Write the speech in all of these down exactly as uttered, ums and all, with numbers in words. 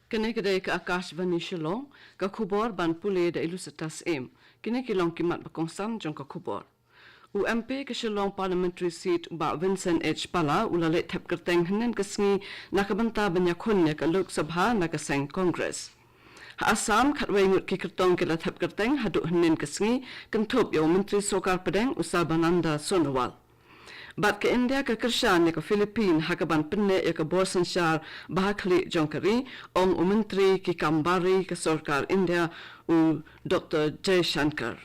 Kane ka dei ka Akashvani Shillong, ka khubor ban pule da i Lucetta Syiem. Kine ki long ki mat ba kongsan jong ka khubor. U M P ka Shillong Parliamentary Seat, u Bah Vincent H Pala, u la leit thep kyrteng hynnin ka sngi na ka bynta ban ïakhun ïa ka Lok Sabha na ka seng Congress. Ha Assam, khatwei ngut ki kyrtong ki la thep kyrteng haduh hynnin ka sngi, kynthup ïa u Myntri Sorkar Pdeng, u Sarbananda Sonowal. Bad ka India ka kyrshan ïa ka Philippines ha kaban pynneh ïa ka bor synshar bahakhlieh jong ka ri, ong u Myntri ki kam bar ri ka Sorkar India, u Doctor Jaishankar.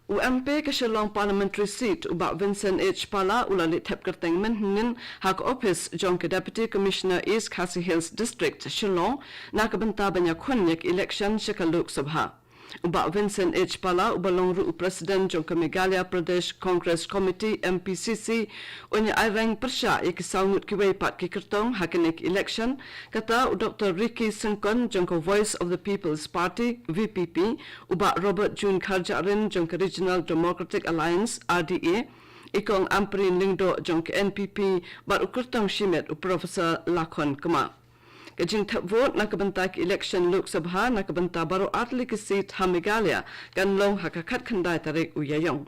U M P ka Shillong Parliamentary Seat, u Bah Vincent H Pala, u la leit thep kyrteng mynhynnin ha ka ophis jong ka Deputy Commissioner East Khasi Hills District, Shillong, na ka bynta ban ïakhun ïa ka election sha ka Lok Sabha. U Bah Vincent H Pala, uba long ruh u President jong ka Meghalaya Pradesh Congress Committee, M P C C, un ïa aireng pyrshah ïa ki saw ngut kiwei pat ki kyrtong ha kane ka election, kata u Doctor Ricky Syngkon jong ka Voice of the People's Party, V P P, u Bah Robert June Kharjahrin jong ka Regional Democratic Alliance, R D A, i Kong Ampareen Lyngdoh jong ka N P P, bad u kyrtong shimet u Professor Lakhon Kma. Ka jingthep vote na ka bynta ka election Lok Sabha na ka bynta baroh artylli ki seat ha Meghalaya kan long ha ka khatkhyndai tarik u Ïaïong.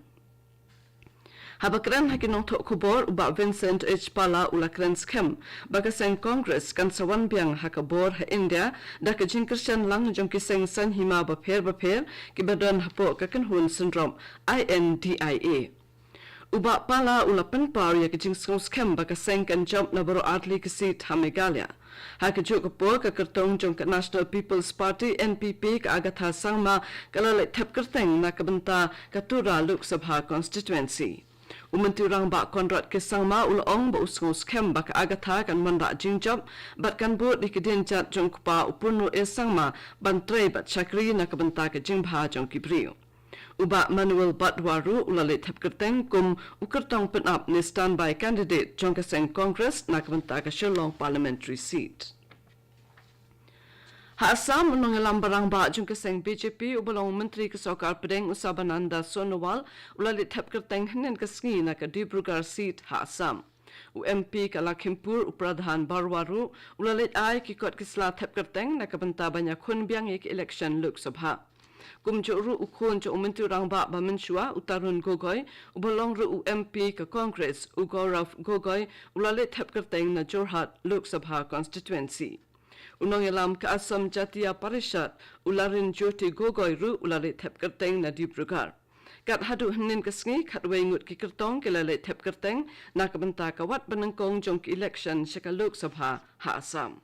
Haba kren ha ki nongthoh khubor, u Bah Vincent H Pala u la kren skhem ba ka seng Congress kan sa wan biang ha ka bor ha India da ka jingkyrshan lang jong ki seng saiñ hima bapher bapher kiba don hapoh ka kynhun syndrop I N D I A. U Bah Pala u la pynpaw ïa ka jingsngewskhem ba ka seng kan jop na baroh artylli ki seat ha Meghalaya. Ha kajuh ka por, ka kyrtong jong ka National People's Party, N P P, ka Agatha Sangma, ka la leit thep kyrteng na ka bynta ka Tura Lok Sabha Constituency. U Myntri Rangbah Conrad K Sangma u la ong ba u sngewskhem ba ka Agatha kan wanrah jingjop bad kan bud ïa ki dienjat jong u kpa u Purno A Sangma ban trei bad shakri na ka bynta ka jingbha jong ki briew. U Bah Manuel Badwa ruh u la leit thep kyrteng kum u kyrtong pynap ne standby candidate jong ka seng Congress na ka bynta ka Shillong Parliamentary Seat. Ha Assam, u nongïalam ba rangbah jong ka seng B J P, uba long u Myntri ka Sorkar Pdeng, u Sarbananda Sonowal, u la leit thep kyrteng hynnin ka sngi na ka Dibrugarh seat ha Assam. U M P ka Lakhimpur, u Pradhan Barua ruh u la leit ai ki kot ki sla thep kyrteng na ka bynta ban ïakhun biang ïa ka election Lok Sabha. Kumjuh ruh u khun jong u Myntri Rangbah ba mynshuwa, u Tarun Gogoi, uba long ruh u M P ka Congress, u Gaurav Gogoi, u la leit thep kyrteng na Jorhat Lok Sabha Constituency. U nongïalam ka Assam Jatiya Parishad, u Lurinjyoti Gogoi ruh u la leit thep kyrteng na Dibrugarh. Kat haduh hynnin ka sngi, khatwei ngut ki kyrtong ki la leit thep kyrteng na ka bynta ka wat banyngkong jong ka election sha ka Lok Sabha ha Assam.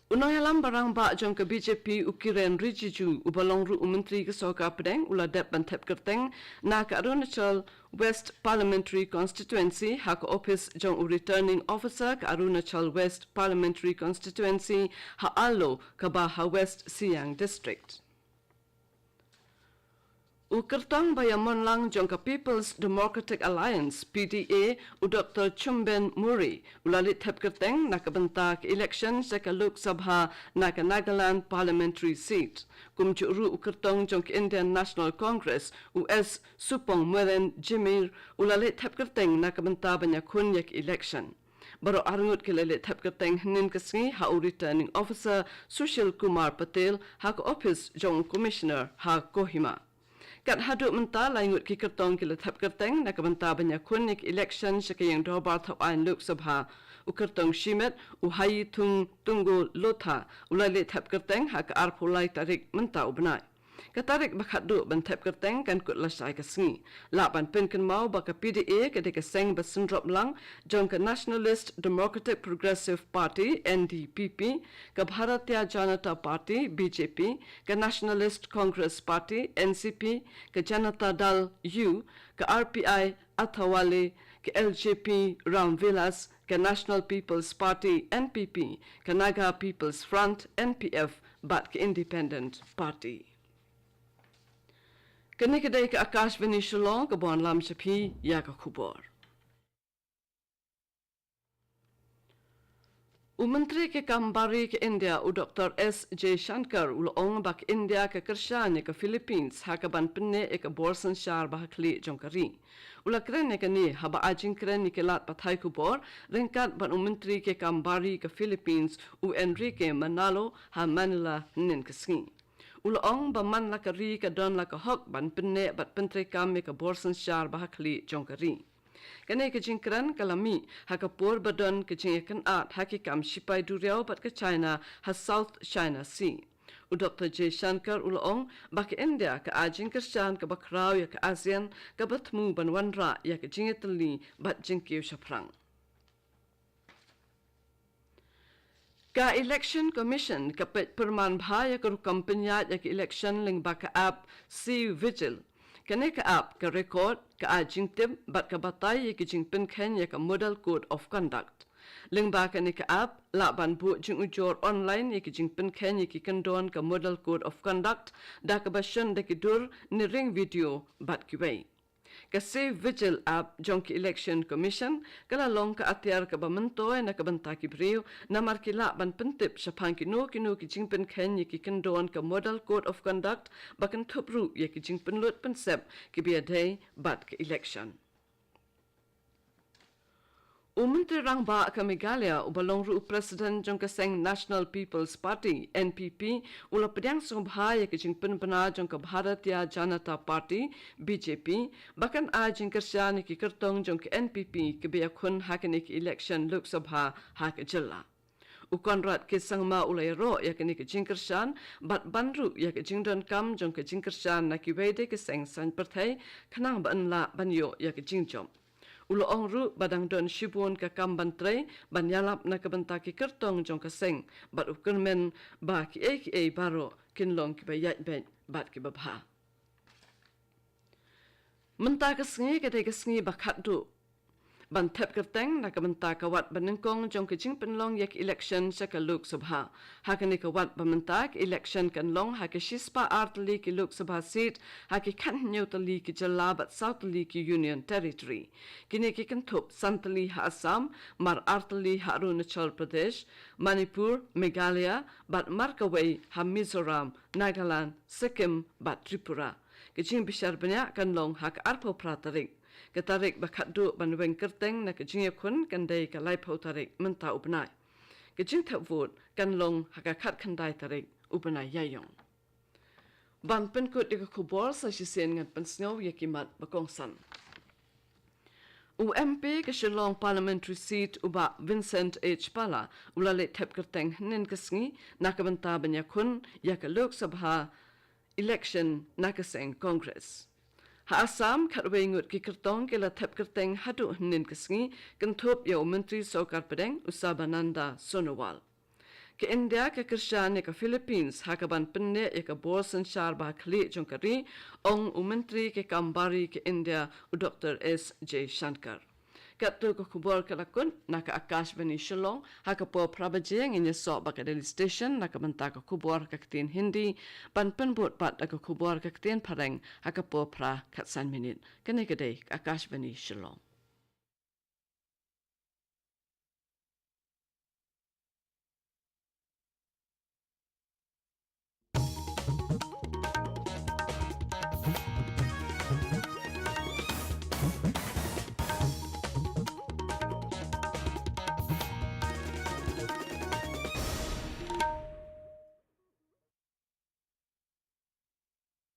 U nongïalam ba rangbah jong ka B J P, u Kiren Rijiju, uba long ruh u Myntri ka Sorkar Pdeng, u la dep ban thep kyrteng na ka Arunachal West Parliamentary Constituency ha ka ophis jong u Returning Officer ka Arunachal West Parliamentary Constituency ha Arlo, kaba ha West Siang District. U kyrtong ba ïamon lang jong ka People's Democratic Alliance, P D A, u Doctor Chumben Murry, u la leit thep kyrteng na ka bynta ka election sha ka Lok Sabha na ka Nagaland Parliamentary Seat. Kumjuh ruh u kyrtong jong ka Indian National Congress, u S Supongmeren Jymmie, u la leit thep kyrteng na ka bynta ban ïakhun ïa ka election. Baroh arngut ki la leit thep kyrteng hynnin ka sngi ha u Returning Officer Sushil Kumar Patel ha ka ophis jong u Commissioner ha Kohima. Kat haduh mynta, lai ngut ki kyrtong ki la thep kyrteng na ka bynta ban ïakhun ïa ka election sha ka ïing dorbar thaw aiñ Lok Sabha. U kyrtong shimet, u Haiyithung Tungo Lotha, u la leit thep kyrteng ha ka arphew lai tarik mynta u bnai. Ka tarik ba khatduh ban thep kyrteng kan kut lashai ka sngi. Lah ban pynkynmaw ba ka P D A ka dei ka seng ba syndrop lang jong ka Nationalist Democratic Progressive Party, N D P P, ka Bharatiya Janata Party, B J P, ka Nationalist Congress Party, N C P, ka Janata Dal U, ka R P I Athawale, ka L J P Ram Vilas, ka National People's Party, N P P, ka Naga People's Front, N P F, bad ka Independent Party. Kane ka dei ka Akashvani Shillong, ka ban lam sha phi ïa ka khubor. U Myntri ka Kam Bari ka India, u Doktor S Jaishankar, u la ong ba ka India ka kyrshan ïa ka Philippines ha kaban pynneh ïa ka bor synshar bahakhlieh jong ka ri. U la kren ïa kane haba ai jingkren ïa ki lad pathai khubor ryngkat bad u Myntri ka Kam Bari ka Philippines, u Enrique Manalo, ha Manila hynnin ka sngi. U la ong ba man la ka ri ka don la ka hok ban pynneh bad pyntreikam ïa ka bor synshar bahakhlieh jong ka ri. Kane ka jingkren ka la mih ha ka por ba don ka jingïakynad ha ki kam shipai duriaw bad ka China ha South China Sea. U Doktor Jaishankar u la ong ba ka India ka ai jingkyrshan kaba khraw ïa ka ASEAN kaba thmu ban wanrah ïa ka jingïatylli bad jingkiew shaphrang. Ka Election Commission ka peit pyrman bha ïa ka rukom pynïaid ïa ka election lyngba ka app C-Vigil. Kane ka app ka record, ka ai jingtip bad ka batai ïa ka jingpynkheiñ ïa ka Model Code of Conduct. Lyngba kane ka app lah ban buh jingujor online ïa ka jingpynkheiñ ïa ki kyndon ka Model Code of Conduct da kaba shon da ki dur ne ring video bad kiwei. Ka C-Vigil app jong ka Election Commission ka la long ka atiar kaba myntoi na ka bynta ki briew, namar ki lah ban pyntip shaphang kino kino ki jingpynkheiñ ïa ki kyndon ka Model Code of Conduct, ba kynthup ruh ïa ki jingpynlut pynsep kiba ïadei bad ka election. U Myntri Rangbah ka Meghalaya, uba long ruh u President jong ka seng National People's Party, N P P, u la pdiang sngewbha ïa ka jingpynbna jong ka Bharatiya Janata Party, B J P, ba kan ai jingkyrshan ïa ki kyrtong jong ka N P P kiba ïakhun ha kane ka election Lok Sabha ha ka jylla. U Conrad K Sangma u la ïaroh ïa kane ka jingkyrshan bad ban ruh ïa ka jingdonkam jong ka jingkyrshan na kiwei de ki seng saiñ pyrthei, khnang ba yn lah ban ïoh ïa ka jingjop. U la ong ruh ba dang don shibun ka kam ban trei ban ïalap na ka bynta ki kyrtong jong ka seng, bad u kyrmen ba kiei kiei baroh kin long kiba ïaid beit bad kiba bha. Mynta ka sngi ka dei ka sngi ba khatduh ban thep kyrteng na ka bynta ka wat banyngkong jong ka jingpynlong ïa ka election sha ka Lok Sabha. Ha kane ka wat ba mynta, ka election kan long ha ka shispah ar tylli ki Lok Sabha seat ha ki khathynñiew tylli ki jylla bad saw tylli ki Union Territory. Kine ki kynthup san tylli ha Assam, mar ar tylli ha Arunachal Pradesh, Manipur, Meghalaya bad mar kawei ha Mizoram, Nagaland, Sikkim bad Tripura. Ka jingbishar bniah kan long ha ka arphew phra tarik. Ka tarik ba khatduh ban weng kyrteng na ka jingïakhun kan dei ka laiphew tarik mynta u bnai. Ka jingthep vote kan long ha ka khatkhyndai tarik u bnai Ïaiong. Ban pynkut ïa ka khubor, sa shisien ngan pynsngew ïa ki mat ba kongsan. U M P ka Shillong Parliamentary Seat, u Bah Vincent H Pala, u la leit thep kyrteng hynnin ka sngi na ka bynta ban ïakhun ïa ka Lok Sabha election na ka seng Congress. Ha Assam, khatwei ngut ki kyrtong ki la thep kyrteng haduh hynnin ka sngi, kynthup ïa u Myntri Sorkar Pdeng, u Sarbananda Sonowal. Ka India ka kyrshan ïa ka Philippines ha kaban pynneh ïa ka bor synshar bahakhlieh jong ka ri, ong u Myntri ka Kam Bari ka India, u Doktor S Jaishankar. Katto ka khubor ka la kut na ka Akashvani Shillong, ha ka por phra baje ngin ïasoh bad ka Delhi Station na ka bynta ka khubor ha ka ktien Hindi, ban pynbud pat da ka khubor ha ka ktien Phareng ha ka por phra khatsan minit. Kane ka dei ka Akashvani Shillong.